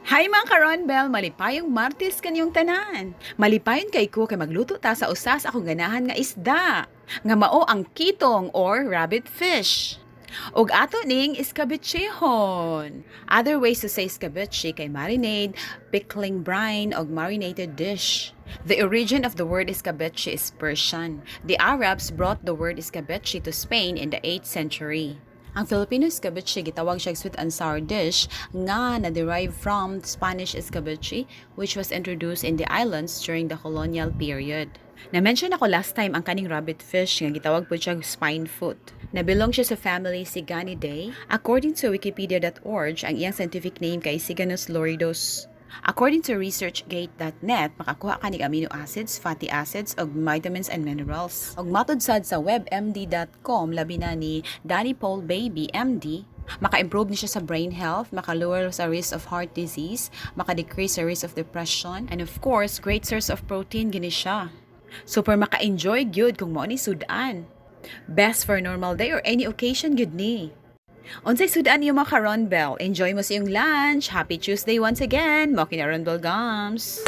Hi, mga karonbel! Malipayong Martes kaninyong tanan. Malipayon kay ko kay magluto ta sa usa sa akong ganahan nga isda nga mao ang kitong or rabbit fish. Ug ato ning iskabitsehon. Other ways to say escabeche kay marinade, pickling brine, og marinated dish. The origin of the word escabeche is Persian. The Arabs brought the word escabeche to Spain in the 8th century. Ang Filipino escabeche, gitawag siya sweet and sour dish nga na-derive from Spanish escabeche, which was introduced in the islands during the colonial period. Na-mention ako last time ang kaning rabbit fish nga gitawag pod siya spine foot. Na-belong siya sa family Siganidae. According to wikipedia.org, ang iyang scientific name kay Siganus luridus. According to ResearchGate.net, makakuha ka nig amino acids, fatty acids, ug vitamins and minerals. Ug matud sad sa webmd.com, labi na ni Danny Paul Baby, MD, maka-improve ni siya sa brain health, maka-lower sa risk of heart disease, maka-decrease sa risk of depression, and of course, great source of protein gini siya. Super maka-enjoy gyud kung mao ni sudan. Best for normal day or any occasion gyud ni. Unsay sudan niyo, mga karonbel? Enjoy mo sa iyong lunch. Happy Tuesday once again. Mao kini Ronbel Gums.